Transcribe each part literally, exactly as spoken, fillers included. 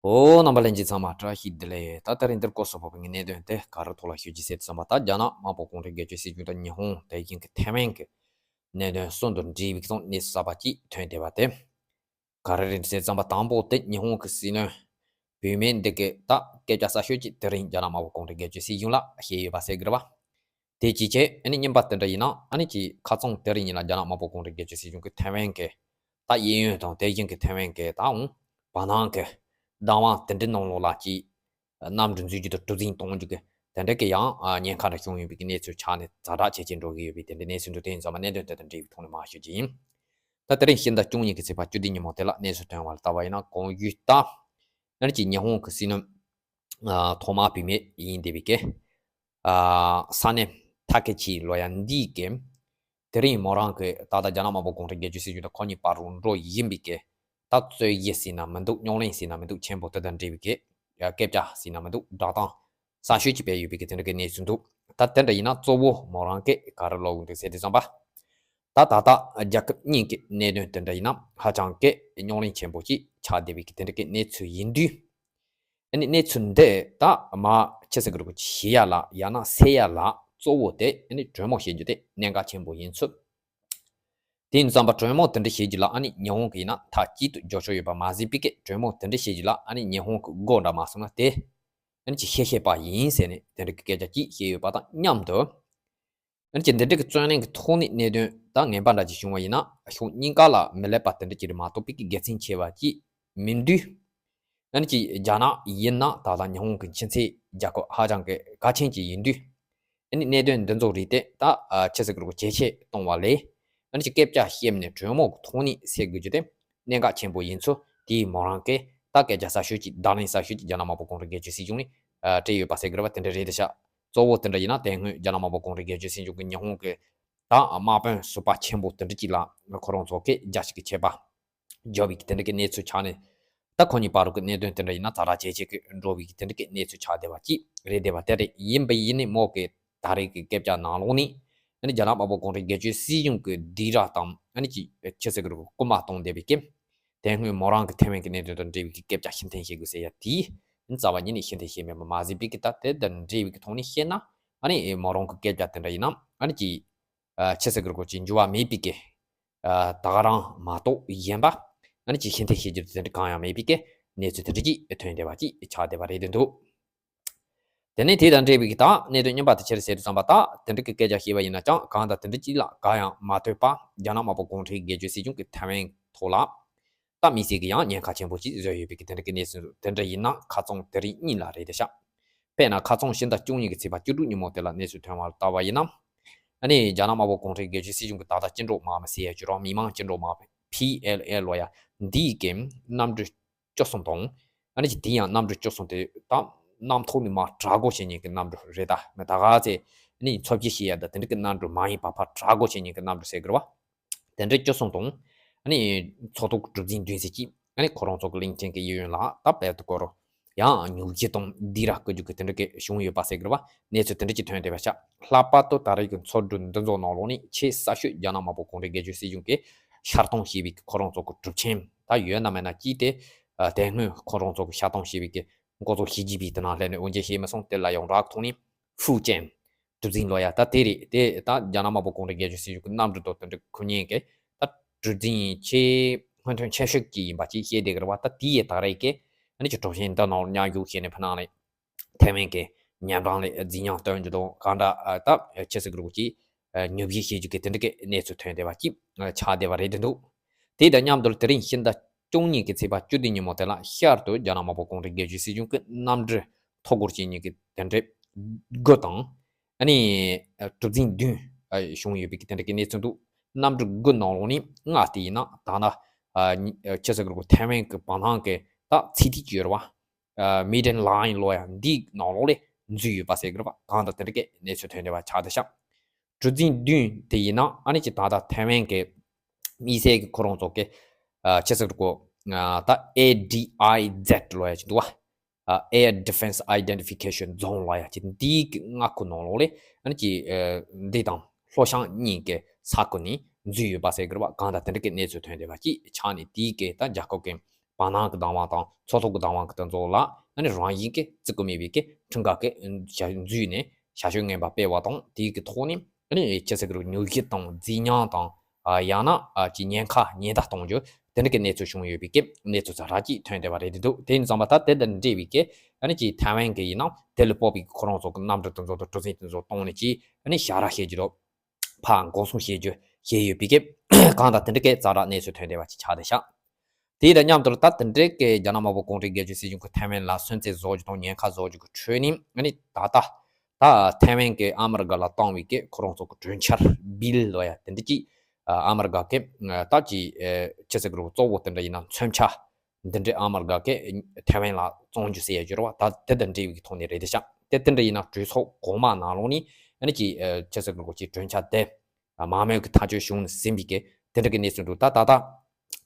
ཨོ། རྣམ་པ་ལྷན་རྒྱས་ཚང་མ་བཀྲ་ཤིས་བདེ་ལེགས། ད་དེ་རིང་འདིར་སྐོར་སོགས་པའི་གནད་དོན་དེ་ག་རེ་ཐོག་ལ་ཤོད་ཀྱི་ཟེར་དུས་ཙམ་པ། ད་རྒྱ་ནག་དམར་པོ་གུང་ཁྲན་སྒེར་གཅོད་སྲིད་གཞུང་དང་ཉི་ཧོང་དེ་བཞིན་གྱི་ཐའེ་ཝན་གྱི་གནད་དོན་གསུམ་དང་འབྲེལ་བའི་གཙང་གནས་ཚུལ་གསར་པ་ཅིག་ཐོན་བསྡད་པ་དེ། ག་རེ་རེད་ཟེར་དུས་ཙམ་པ། དང་པོ་དེ་ཉི་ཧོང་གི་སྲིད་བློན་བུད་མེད་འདི་གིས་ད་སྐད་ཆ་གསར་ཤོས་ཅིག་དེ་རིང་རྒྱ་ནག་དམར་པོ་གུང་ཁྲན་སྒེར་གཅོད་སྲིད་གཞུང་ལ་བཤད་ཡོད་པ་ཟེར་གྱི་རེད་པ། དེ་གཅིག་བྱས། ཨ་ནི་གཉིས་པ་དེ་འདྲ་ཡིན་ན། ཨ་ནི་ཅིག་ཁ་རྩང་དེ་རིང་ཡིན་ན་རྒྱ་ནག་དམར་པོ་གུང་ཁྲན་སྒེར་གཅོད་སྲིད་གཞུང་གིས་ཐའེ་ཝན་གྱི་ད་གཡས་གཡོན་དང་དེ་བཞིན་གྱི་ཐའེ་ཝན་གྱི་ད་འོང་བར་སྣང་གི་བདག་དབང་དེ་འདྲའི་ནང་ལོགས་ལ་ཅིག་གནམ་གྲུ་འཛུལ་རྒྱུ་དང་གྲུ་གཟིངས་གཏོང་རྒྱུ་གི་དེ་འདྲ་གི་ཡང་ཉེན་ཁ་འདྲ་བྱུང་ཡོད་པའི་གནས་ཚུལ་ཆགས་ནས་ཛ་དྲག་ཇེ་ཆེར་འགྲོ་གི་ཡོད་པའི་དེ་འདྲའི་གནས་ཚུལ་འདུག་དེ་ཡིན་ཙང་མ་གནད་དོན་དེ་དང་འབྲེལ་བའི་ཐོག་ནས་མར་ཞུ་རྒྱུ་ཡིན། ད་དེ་རིང་ཕྱི་ཟླ་བཅུ་གཉིས་ཀྱི་ཚེས་པ་བཅུ་བདུན་ཉིན་མོ་དེ་ལ་གནས་ཚུལ་ཐོན་པ་ལ་བལྟས་པ་ཡིན་ན། གོང་ཞུས་ལྟར་ཨ་ནི་ཅིག་ཉི་ཧོང་གི་སྲིད་བློན་ཐོག་མ་བུད་མེད་ཡིན་བསྡད་པའི་གི་ས་གནས་ཐ་ཁེ་ཆི་ལོ་ཡ་འདིའི་གི་དེ་རིང་མོ་རང་གི་ད་ལྟ་རྒྱ་ནག་དམར་པོ་གུང་ཁྲན་སྒེར་གཅོད་སྲིད་གཞུང་དང་ཁོ་གཉིས་བར་རུ་འགྲོ་བཞིན་པའི་གི་ད་རྩོད་གཞི་ཟེར་ན་མི་འདུག་རྙོག་གླེང་ཟེར་ན་མི་འདུག་ཆེན་པོ་དེ་དང་འབྲེལ་བའི་གི་སྐད་ཆ་ཟེར་ན་མི་འདུག་བསྒྲགས་སྟངས་གསར་ཤོས་ཅིག་སྤེལ་ཡོད་པའི་གི་དེ་འདྲ་གི་གནས་ཚུལ་འདུག་ད་དེ་འདྲ་ཡིན་ན་གཙོ་བོ་མོ་རང་གིས་ག་རེ་ལབ་ཀྱི་འདུག་ཟེར་དུས་ཙམ་པ། ད་ད་ལྟ་རྒྱལ་ཁབ་གཉིས་ཀྱི་གནད་དོན་དེ་འདྲ་ཡིན་ན་ཧ་ཅང་གི་རྙོག་གླེང་ཆེན་པོ་ཅིག་ཆགས་བསྡད་པའི་གི་དེ་འདྲ་གི་གནས་ཚུལ་ཡིན་དུས། ཨ་ནི་གནས་ཚུལ་འདི་ད་མར་ཅི་ཟེར་དགོས་རེད། གོ་ཤེས་ཡ་ལ་ཡང་ན་གསལ་ཡ་ལ་གཙོ་བོ་དེ་ཨ་ནི་གྲོས་མོལ་བྱེད་རྒྱུ་དེ་གནད་འགག་ཆེན་པོ་ཡིན་ཚུལ། དེ་ཡིན་ཙམ་པ་གྲོས་མོལ་དེ་འདྲ་བྱེད་རྒྱུ་ལ་ཨ་ནི་ཉི་ཧོང་གིས་ཡིན་ན་མཐའ་གཅིག་ཏུ་རྒྱབ་སྐྱོར་ཡོད་པ་མ་ཟད་པའི་གི་གྲོས་མོལ་དེ་འདྲ་བྱེད་རྒྱུ་ལ་ཨ་ནི་ཉི་ཧོང་གི་མགོ་འདྲ་མ་སོང་ན་དེ་ཨ་ནི་ཅིག་བཤད་ཤེས་པ་ཡིན་ཟེར་ནས་དེ་འདྲ་གི་སྐད་ཆ་ཅིག་བཤད་ཡོད་པ་དང་མཉམ་དུ། ཨ་ནི་ཅིག་འདི་འདྲ་གི་རྩོད་གླེང་གི་ཐོག་ནས་གནད་དོན་ད་ངན་པ་འདྲ་ཅིག་བྱུང་བ་ཡིན་ན་ཕྱོགས་གཉིས་ཀ་ལ་མི་ལེགས་པ་དེ་འདྲ་ཅིག་རེད་མ་གཏོགས་པའི་གི་དགེ་མཚན་ཆེ་བ་ཅིག་མིན་དུས། ཨ་ནི་ཅིག་རྒྱ་ནག་ཡིན་ན་ད་ལྟ་ཉི་ཧོང་གི་ཁྱིམ་མཚེས་རྒྱལ་ཁབ་ཧ་ཅང་གི་གལ་ཆེན་ཅིག་ཡིན་དུས། ཨ་ནི་གནད་དོན་འདི་ཚོ་རིགས་དེ་ད་ཨ་ཅི་ཟེར་དགོས་རེད། གོ་ཇེ་ཆེ་གཏོང་བ་ལས་ཨ་ནི་ཅིག་སྐད་ཆ་བཤད་ནས་གྲོས་མོལ་གི་ཐོག་ནས་སེལ་དགོས་རྒྱུ་དེ་གནད་འགག་ཆེན་པོ་ཡིན་ཚུལ་དེའི་མོ་རང་གིས་ད་སྐད་ཆ་གསར་ཤོས་ཅིག་བརྡ་ལན་གསར་ཤོས་ཅིག་རྒྱ་ནག་དམར་པོ་གུང་ཁྲན་སྒེར་གཅོད་སྲིད་གཞུང་ནས་ཨ་སྤྲད་ཡོད་པ་ཟེར་གི་རེད་པ། དེ་འདྲ་རེད་དེ་ཤག་གཙོ་བོ་དེ་འདྲ་ཡིན་ན་དེ་སྔོན་རྒྱ་ནག་དམར་པོ་གུང་ཁྲན་སྒེར་གཅོད་སྲིད་གཞུང་གིས་ཉི་ཧོང་གི་ད་དམག་དཔོན་ཟུར་པ་ཆེན་པོ་དེ་འདྲ་ཅིག་ལ་ཁོ་རང་ཚོ་གིས་རྒྱ་ཞིག་གི་ཆད་པ་བརྒྱབ་པའི་གི་དེ་འདྲ་གི་གནས་ཚུལ་ཆགས་ནས། ད་ཁོ་གཉིས་བར་དུ་གི་གནད་དོན་དེ་འདྲ་ཡིན་ན་ཛ་དྲག་ཇེ་ཆེ་གི་འགྲོ་བའི་གི་དེ་འདྲ་གི་གནས་ཚུལ་ཆགས་བསྡད་པ་ཅིག་རེད་བསྡད་པ་དེ་རེད། ཡིན་པ་ཡིན་ནའི་མོ་གི་ད་རེས་ཀྱི་སྐད་ཆ་ནང་ལོགས་ནས་ཨ་ནི་རྒྱ་ནག་དམར་པོ་གུང་ཁྲན་སྒེར་གཅོད་སྲིད་གཞུང་གི་སྡིགས་ར་དང་ཨ་ནི་ཅི་ཅི་ཟེར་གི་རེད། སྐུལ་མ་གཏོང་བསྡད་པའི་གི་དེ་སྔོན་མོ་རང་གི་ཐའེ་ཝན་གི་གནད་དོན་དང་འབྲེལ་བའི་གི་སྐད་ཆ་ཕྱིར་འཐེན་བྱེད་དགོས་ཟེར་ཡ་དེ་རྩ་བ་ཉིད་ནས་ཕྱིར་འཐེན་བྱས་མེད་པ་མ་ཟད་པའི་གི་ད་དེ་དང་འབྲེལ་བའི་གི་ཐོག་ནས་བཤད་ན་ཨ་ནི་མོ་རང་གི་སྐད་ཆ་དེ་འདྲ་ཡིན་ན་ཨ་ནི་ཅི་ཨ་ཅི་ཟེར་གི་རེད། གོ་ཅིག་འགྱུར་བ་མེད་པའི་གི་ཨ་ད་ག་རང་མ་གཏོགས་གཞན་པ་ཨ་ནི་ཅིག་ཕྱིར་འཐེན་བྱེད་རྒྱུ་དེ་འདྲ་གང་ཡང་མེད་པའི་གི་གནས་ཚུལ་དེ་འདྲ་ཅིག་ཐོན་བསྡད་པ་ཅིག་ཆགས་བསྡད་པ་རེད་འདུག་དེ་ནས་དེ་དང་འབྲེལ་བའི་གི་ད་གནད་དོན་རྙིང་པ་དེ་ཆི་རེད་ཟེར་དུས་ཙམ་པ། ད་དེ་འདྲ་གི་སྐད་ཆ་བཤད་པ་ཡིན་ན་ཅང་གང་དང་དེ་འདྲ་ཅིག་ལ་གང་ཡང་མ་ལྟོས་པ་རྒྱ་ནག་དམར་པོ་གུང་ཁྲན་སྒེར་གཅོད་སྲིད་གཞུང་གི་ཐའེ་ཝན་ཐོག་ལ་ད་དམིགས་བསལ་གྱི་ཡང་ཉེན་ཁ་ཆེན་པོ་ཅིག་བཟོས་ཡོད་པའི་གི་དེ་འདྲ་གི་གནས་ཚུལ་དེ་འདྲ་ཡིན་ན་ཁ་རྩང་དེ་རིང་གཉིས་ལ་རེད་དེ་ཤག་དཔེར་ན་ཁ་རྩང་ཕྱི་ཟླ་བཅུ་གཉིས་ཀྱི་ཚེས་པ་བཅུ་དྲུག་ཉིན་མོ་དེ་ལ་གནས་ཚུལ་ཐོན་པ་ལ་བལྟས་པ་ཡིན་ན། ཨ་ནི་རྒྱ་ནག་དམར་པོ་གུང་ཁྲན་སྒེར་གཅོད་སྲིད་གཞུང་གི་ད་ལྟ་སྤྱི་འགྲོ་དམག་མི་ཟེར་ཡ་ཅིག་རོགས། མི་དམངས་སྤྱི་འགྲོ་དམག་མི་པི་ཨེལ་ཨེ་ལོ་ཡ་འདིའི་གི་གནམ་གྲུ་བཅུ་གསུམ་དང་། ཨ་ནི་ཅིག་དེ་ཡང་གནམ་གྲུ་བཅུ་གསུམ་དེ་ད་གནམ་ཐོག་ནས་མར་དྲག་འགོ་བྱེད་མཁན་གྱི་གནམ་གྲུ་རེད། ད་མི་ད་ག་ཚེ་ཨ་ནི་འཚོ་བྱེད་བྱེད་ཡ་ད་དེ་འདྲ་གི་གནམ་གྲུ་མ་ཡིན་པ་ཕར་དྲག་འགོ་བྱེད་མཁན་གྱི་གནམ་གྲུ་ཟེར་གི་རེད་བ། དེ་འདྲའི་བཅུ་གསུམ་དང་། ཨ་ནི་མཚོ་ཐོག་གྲུ་གཟིངས་བདུན་ཟེར་གྱི་ཨ་ནི་ཁོ་རང་ཚོ་གི་གླིང་ཕྲན་གྱི་གཡས་གཡོན་ལ་ད་བལ་དུ་སྐོར་ཡང་ཉོ་རྒྱུ་དང་སྡིགས་ར་རྐུ་རྒྱུ་གི་དེ་འདྲ་གི་བྱུང་ཡོད་པ་ཟེར་གི་རེད་བ། གནས་ཚུལ་དེ་འདྲ་ཅིག་ཐོན་བསྡད་པ་ཤག་ལྷག་པར་དུ་ད་རེས་ཀྱི་མཚོ་གྲུ་འདི་ཚོ་ནང་ལོགས་ནས་ཆེས་གསར་ཤོས་རྒྱ་ནག་དམར་པོ་གུང་ཁྲན་སྒེར་གཅོད་སྲིད་གཞུང་གིས་ཤར་གཏོང་བྱས་པའི་ཁོ་རང་ཚོ་གི་གྲུ་ཆེན་ད་ཡོད་ན་མེད་ན་ཅིག་དེ་དེ་སྔོན་ཁོ་རང་ཚོ་གི་ཤར་གཏོང་བྱས་པའི་གི་འགོ་ཚུགས་བྱས་རྗེས་པའི་དེ་ནང་སླེབས་ནས་འོ་འཇལ་བྱས་མི་སོང་། དེ་ལ་ཡོངས་གྲགས་ཐོག་ནས་ཧྥུ་ཅན་གྲུ་གཟིངས་ལོ་ཡ་ད་དེ་རེད། དེ་ད་རྒྱ་ནག་དམར་པོ་གུང་ཁྲན་སྒེར་གཅོད་སྲིད་གཞུང་གི་གནམ་གྲུ་དང་དེ་འདྲ་ཁུར་མཁན་གྱི་ད་གྲུ་གཟིངས་ཆེས་སྔོན་ཐོན་ཆེ་ཤོས་ཀྱི་ཡིན་པ་ཅིག་བཤད་བསྡད་ཀྱི་རེད་བ། ད་དེ་ཡི་ད་རེས་ཀྱི་ཨ་ནི་ཅིག་གྲུ་ཆེན་འདི་ནང་མཉམ་ཞུགས་བྱས་ནས་ཕ་ནང་ནས་ཐའེ་ཝན་གྱི་ཉམས་རང་ལ་རྫིག་ཉམས་སྟོན་རྒྱུ་དང་གང་འདྲ་ད་ཆི་ཟེར་གི་རེད། གོ་ཅིག་ཉོ་བཞིན་བྱེད་རྒྱུ་གི་དེ་འདྲ་གི་གནས་ཚུལ་ཐོན་བསྡད་པ་ཅིག་ཆགས་བསྡད་པ་རེད་འདུག་དེ་དང་མཉམ་དུ་དེ་རིང་ཕྱི་ཟླ་བཅུ་གཉིས་ཀྱི་ཚེས་པ་བཅུ་བདུན་ཉིན་མོ་དེ་ལ་ཤར་དུ་རྒྱ་ནག་དམར་པོ་གུང་ཁྲན་སྒེར་གཅོད་སྲིད་གཞུང་གི་གནམ་གྲུ་ཐོ་འགོད་བྱེད་མཁན་གྱི་དེ་འདྲའི་དགུ་དང་། ཨ་ནི་གྲུ་གཟིངས་བདུན་བྱུང་ཡོད་པའི་གི་དེ་འདྲ་གི་གནས་ཚུལ་འདུག་གནམ་གྲུ་དགུ་ནང་ལོགས་ནས་ལྔ་དེ་ཡིན་ན་ད་ལྟ་ཆི་ཟེར་གི་རེད། ཐའེ་ཝན་གྱི་བར་སྣང་གི་ད་ཚིག་ཐིག་ཅིག་ཡོད་རེད་བ། མིད་ལའིན་ལོ་ཡ་འདིའི་ནང་ལོགས་ལ་འཛུལ་ཡོད་པ་ཟེར་གི་རེད་བ། གང་ལྟར་དེ་འདྲ་གི་གནས་ཚུལ་ཐོན་བསྡད་པ་ཆགས་བསྡད་ཤག་གྲུ་གཟིངས་བདུན་དེ་ཡིན་ན་ཨ་ནི་ཅིག་ད་ལྟ་ཐའེ་ཝན་གྱི་དམིགས་བསལ་གྱི་ཁོ་རང་ཚོ་གི་ཆི་ཟེར་གི་རེད། ད་ཨེ་ཌི་ཨའི་ཛེད་ལོ་ཡ་ཅིག་འདུག་བ། Air Defense Identification Zone ལོ་ཡ་ཅིག་འདིའི་གི་མངའ་ཁོངས་ནང་ལོགས་ལ་ཨ་ནི་ཅིག་འདི་དང་ལྷོ་བྱང་གཉིས་ཀྱི་ས་ཁུལ་ནས་འཛུལ་ཡོད་པ་ཟེར་གི་རེད་བ། གང་ལྟར་དེ་འདྲ་གི་གནས་ཚུལ་ཐོན་བསྡད་པ་ཅིག་ཆགས་ནས་དེའི་གི་ད་རྒྱལ་ཁབ་ཀྱི་ བར་སྣང་གི་སྡང་བ་དང་ཚོགས་ཐོག་གི་སྡང་བ་གི་དེ་ཚོ་ལ་ཨ་ནི་རང་བཞིན་གྱིས་བརྩི་གི་མེད་པའི་གི་ཁྲིམས་འགལ་གྱི་ཞབས་འཛུལ་ནས་ཞབས་ཞུ་ངན་པ་སྤེལ་བ་དང་དེའི་གི་ཐོག་ནས་ཨ་ནི་ཅི་ཟེར་གི་རེད། སྨྱོ་ཤུལ་དང་རྫས་མྱང་དང་ཡང་ན་ཅི་ཉེན་ཁ་ཉེན་བརྡ་གཏོང་རྒྱུ་དེ་འདྲ་གི་གནས་ཚུལ་བྱུང་ཡོད་པའི་གི་གནས་ཚུལ་ཙམ་ར་ཅིག་ཐོན་བསྡད་པ་རེད་འདུག་དེ་ཡིན་ཙང་མ་ད་དེ་དང་འབྲེལ་བའི་གི་ཨ་ནི་ཅི་ཐའེ་ཝན་གི་ཡིན་ནའང་དེ་ལ་དཔག་པའི་ཁོ་རང་ཚོ་གི་གནམ་གྲུ་དེ་ཚོ་དང་གྲུ་གཟིངས་དེ་ཚོ་གཏོང་ནས་ཅི་ཨ་ནི་ཞབས་ར་བཤད་རྒྱུ་རོ། ཕར་འགོག་སྲུང་བྱེད་རྒྱུ་བྱས་ཡོད་པའི་སྐབས་གང་དང་དེ་འདྲ་གའི་ཙམ་ར་གནས་ཚུལ་ཐོན་བསྡད་པ་ཅིག་ཆགས་བསྡད་ཤག་དེ་དང་མཉམ་དུ་ད་དེ་འདྲ་གའི་རྒྱ་ནག་དམར་པོ་གུང་ཁྲན་སྒེར་གཅོད་སྲིད་གཞུང་གིས་ཐའེ་ཝན་ལ་སུན་གཙེར་བཟོ་རྒྱུ་དང་ཉེན་ཁ་བཟོ་རྒྱུ་གི་ཁྲོད་ནས་ཨ་ནི་ད་ལྟ་ད་ཐའེ་ཝན་གྱིས་ཨ་མི་རི་ཀ་ལ་བཏང་བའི་གི་ཁོ་རང་ཚོ་གི་གྲོས་འཆར་བིལ་ལོ་ཡ་དེ་འདྲ་ཅིག་ཨ་མི་རི་ཀ་གི་ད་ཅི་ཆི་ཟེར་གི་རེད། གཙོ་བོ་དེ་འདྲ་ཡིན་ན་མཚོན་ཆ་འདི་འདྲའི་ཨ་མི་རི་ཀ་གིས་ཐའེ་ཝན་ལ་བཙོང་རྒྱུ་ཟེར་ཡ་ཡོད་རེད་བ། ད་དེ་དང་འབྲེལ་བའི་ཐོག་ནས་རེད་དེ་ཤག་དེ་དེ་འདྲ་ཡིན་ན་གྲོས་ཚོགས་འོག་མ་ནང་ལོགས་ནས་ཨ་ནི་ཅི་ཆི་ཟེར་གི་རེད། ཅིག་གྲོས་འཆར་དེ་མང་མོས་ཀྱིས་ཐག་གཅོད་བྱུང་ཟིན་པའི་གི་དེ་འདྲ་གི་གནས་ཚུལ་འདུག་ད་ད་ལྟ་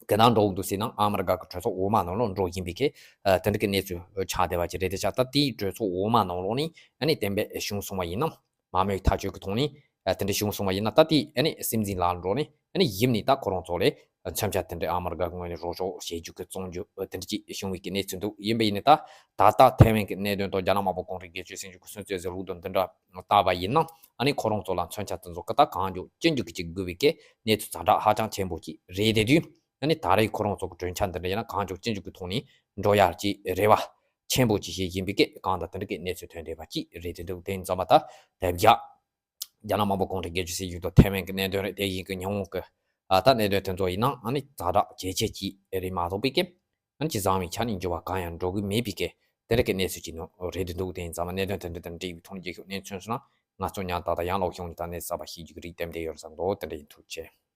གི་ནང་འགྲོ་གི་འདུག་ཟེར་ན་ཨ་མི་རི་ཀ་གི་གྲོས་ཚོགས་འོག་མ་ནང་ལོགས་འགྲོ་བཞིན་པའི་གི་དེ་འདྲ་གི་གནས་ཚུལ་ཆགས་བསྡད་པ་ཅིག་རེད་དེ་ཤག་ད་དེའི་གྲོས་ཚོགས་འོག་མ་ནང་ལོགས་ནས་ཨ་ནི་གཏན་འབེབས་བྱུང་སོང་བ་ཡིན་ན། མང་མོས་ཐག་གཅོད་ཀྱི་ཐོག་ནས་ཨ་དེ་འདྲ་བྱུང་སོང་བ་ཡིན་ན་ད་དེ་ཨ་ནི་སྲིད་འཛིན་ལག་འགྲོ་ནས་ཨ་ནི་ཡིབ་ནས་ད་ཁོ་རང་ཚོ་ལས་མཚོན་ཆ་དེ་འདྲ་ཨ་མི་རི་ཀ་གི་ངོས་ནས་རོགས་སྐྱོར་བྱེད་རྒྱུ་གི་བཙོང་རྒྱུ་དེ་འདྲ་ཅིག་བྱུང་བའི་གི་གནས་ཚུལ་འདུག་ཡིན་པ་ཡིན་ནའི་ད་ད་ལྟ་ཐའེ་ཝན་གི་གནད་དོན་དང་རྒྱ་ནག་དམར་པོ་གུང་ཁྲན་སྒེར་གཅོད་སྲིད་གཞུང་གི་སུན་གཙེར་ཟེར་ལུགས་དང་འདི་འདྲ་བལྟས་པ་ཡིན་ན་ཨ་ནི་ཁོ་རང་ཚོ་ལ་མཚོན་ཆ་དེ་ཚོ་གི་ད་གང་མགྱོགས་ཅི་མགྱོགས་ཀྱི་ཅིག་དགོས་པའི་གི་གནས་ཚུལ་ཛ་དྲག་ཧ་ཅང་ཆེན་པོ་ཅིག་རེད་དེ་དུས་ཨ་ནི་ད་རེས་ཁོ་རང་ཚོ་གི་གྲོས་འཆར་འདི་འདྲ་ཡིན་ན་གང་མགྱོགས་ཅི་མགྱོགས་ཀྱི་ཐོག་ནས་འགྲོ་ཡག་ཅིག་རེ་བ་ཆེན་པོ་ཅིག་བྱེད་བཞིན་པའི་སྐད་གང་དང་དེ་འདྲ་གི་གནས་ཚུལ་ཐོན་བསྡད་པ་ཅིག་རེད་དེ་འདུག་དེ་ཡིན་ཙང་མ་ད་དེབ་རྒྱག་རྒྱ་ནག་དམར་པོ་གུང་ཁྲན་སྒེར་གཅོད་སྲིད་གཞུང་དང་ཐའེ་ཝན་གྱི་གནད་དོན་རེད། དེ་བཞིན་གྱི་ཉི་ཧོང་གི་ཨ་ད་གནད་དོན་དེ་ཚོ་ཡིན་ན་ཨ་ནི་ཛ་དྲག་ཇེ་ཆེ་ཅིག་རེད་མ་གཏོགས་པའི་སྐད་ཨ་ནི་ཅི་བཟང་བའི་ཆ་ནས་འགྱུར་བ་གང་ཡང་འགྲོ་གི་མེད་པའི་སྐད་དེ་འདྲ་གི་གནས་ཚུལ་ཅིག་ནང་རེད་དེ་འདུག་དེ་ཡིན་ཙང་མ་གནད་དོན་དེ་འདྲ་དང་འབྲེལ་བའི་ཐོག་ནས་རྒྱལ་ཁབ་གནས་ཚུལ་སོང་ན་ང་ཚོ་ཉག་ཏག་ཏག་ཡང་ལོག་བྱུང་ནས་ད་གནས་གསར་པ་ཤེས་རྒྱུ་གི་རིགས་ལྟེམ་བསྡད་ཡོད་བསམ་འདུག་དེ་འདྲ་ཡིན། ཐུགས་རྗེ་ཆེ།